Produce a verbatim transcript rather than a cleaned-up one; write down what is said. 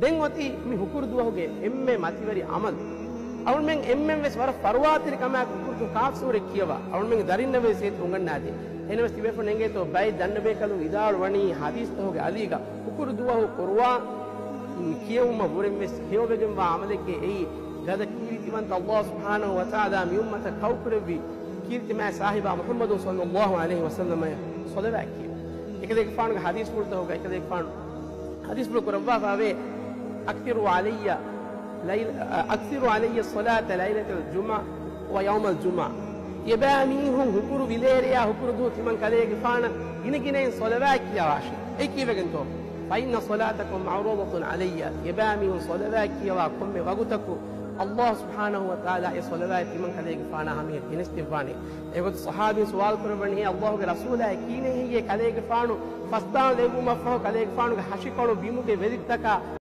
ދެން އޮތީ މި ހުކުރު ދުވަހުގެ އެންމެ މަތިވެރި އަމަލު. އަޅުމެން އެންމެން ވެސް ވަރަށް ފަރުވާތެރި ކަމާއެކު ހުކުރު ދުވަހު ކާފް ސޫރަތް ކިޔަވާ، އަޅުމެންގެ ދަރިންނަށް ވެސް އޭތި އުނގަންނާދޭ. އެހެނަސް ތިބޭފުޅުން އެނގޭތޯ ބައެއް ދަންނަބޭކަލުން ވިދާޅުވަނީ ޙަދީޘްތަކުގެ އަލީގަ ހުކުރު ދުވަހު ޤުރުއާން ކިޔެވުމަށް ވުރެން ވެސް ހެޔޮވެގެންވާ އަމަލެކޭ އެއީ. ގަދަ ކީރިތިވަންތަ ﷲ ސުބްޙާނަހޫ ވަތަޢާލާ މި އުއްމަތަށް ކައުކުރެއްވި ކީރިތި މާތް ސާހިބާ މުޙައްމަދު ޞައްލައްލާހު ޢަލައިހި ވަސައްލަމަށް ޞަލަވާތް ކިޔެވުން. އެކަލޭގެފާނުގެ ޙަދީޘްފުޅުތަކުގަ އެކަލޭގެފާނު ޙަދީޘްފުޅު ކުރައްވާފައިވޭ، "أكثروا علي ليل-، أكثروا علي الصلاة ليلة الجمعة ويوم الجمعة." ތިޔަބައިމީހުން ހުކުރު ވިލޭރެޔާ ހުކުރު ދުވަހު ތިމަން ކަލޭގެފާނަށް ގިނަގިނައިން ޞަލަވާތް ކިޔަވާށޭ. އެއީ ކީއްވެގެންތޯ؟ "فإن صلاتكم معروضة علي." ތިޔަބައިމީހުން ޞަލަވާތް ކިޔަވާ ކޮންމެ ވަގުތަކު ﷲ ސުބްޙާނަހޫ ވަތަޢާލާ އެ ޞަލަވާތް ތިމަން ކަލޭގެފާނާ ހަމަޔަށް ގެނެސްދެއްވާނެ. އެގޮތަށް ޞަޙާބީން ސުވާލު ކުރައްވަނީ، އޭ ﷲގެ ރަސޫލާއޭ، ކިހިނެއް ހެއްޔޭ ކަލޭގެފާނު ފަސްދާން ލެއްވުމަށްފަހު ކަލޭގެފާނުގެ ހަށިކޮޅު ބިމުގެ ވެލިތަކާ